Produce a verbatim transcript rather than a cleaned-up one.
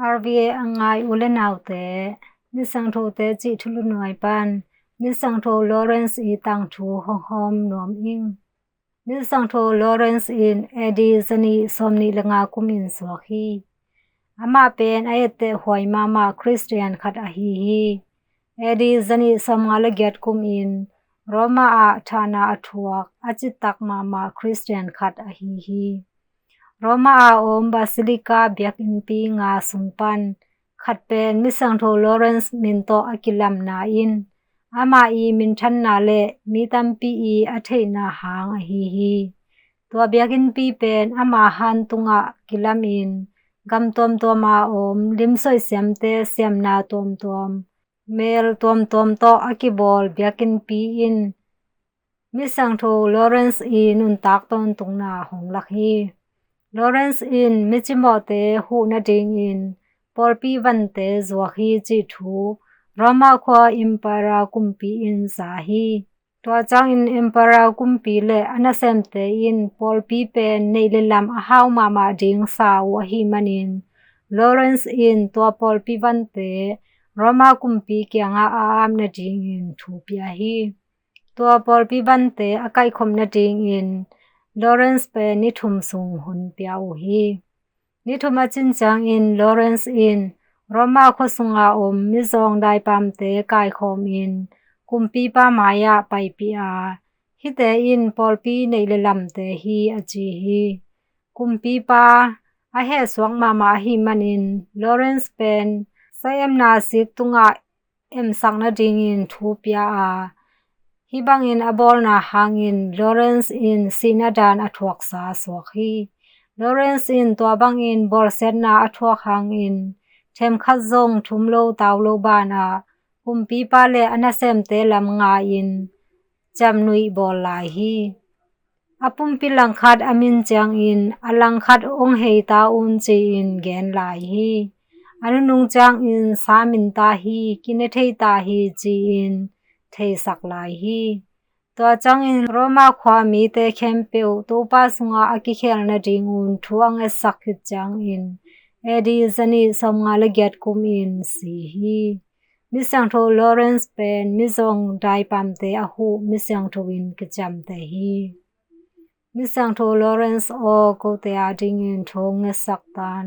R V A a ngai u le naute, Misiangthote cih thulu nuai pan Misiangtho Lawrence i tangthu hong hawm nuam ing. Misiangtho Lawrence in A D zanih sawmnih le nga kum in suak hi. Amah pen a etteh huai mahmah Khristian khat ahi hi. A D zanih sawmnga le giat kum in Roma ah thahna a thuak a citak mahmah Khristian khat ahi hi. Roma a om Basilica biakinnpi nga sung pan khat pen Misiangtho Lawrence min tawh a kilamna in amah i minthanna le mi tampi i a theihna hang ahi hi. Tua biakinnpi pen ama han tungah kilam in gam tuamtuam a om limsoih siamte siamna tuamtuam, mel tuamtuam tawh a kibawl biakinnpi in Misiangtho Lawrence i nuntak tawntungna hong lak hi. Lawrence in micimawhte huh nadingin pawlpi vante zuak hi cih thu Roma khua Emperor kumpi in za hi. Tua ciangin Emperor kumpi le a nasemte in pawlpi pen neih le lam a hau mahmah ding sa uh ahih manin Lawrence in tua pawlpi vante Roma kumpi kiangah a ap nadingin thu pia hi. Tua pawlpi vante a kaihkhop nadingin Lawrence pen ni thum sung hun pia uh hi. Ni thum a cin ciangin Lawrence in Roma khua sunga om mizawng daipamte kaikhawmin kumpipa mai-ah paipih a, hihte in pawlpi neih le lamte hi a ci hi. Kumpipa a hehsuak mahmah ahih manin Lawrence pen saemna sik tungah emsak nadingin thu pia a, hih bangin a bawlna hangin Lawrence in sihna daan a thuaksa suak hi. Lawrence in tua bangin bawlsiatna a thuak hangin themkhat zong thum lo tau lo banah kumpipa le a nasemte lam nga-in ciamnuih bawl lai hi. A pumpi langkhat a min ciangin a langkhat hong hei ta un ci-in gen lai hi. A nunung ciangin sa min ta hi, kine thei ta hi ci-in theisak lai hi. Tua ciangin Roma khua mite khempeuh Topa sungah a kikhel nadingun thu a ngetsak khit ciangin A D zanih sawmnga le giat kum in si hi. Misiangtho Lawrence pen mizawng daipamte a huh misiangtho in kiciamteh hi. Misiangtho Lawrence aw, kote adingin thu hong ngetsak tan.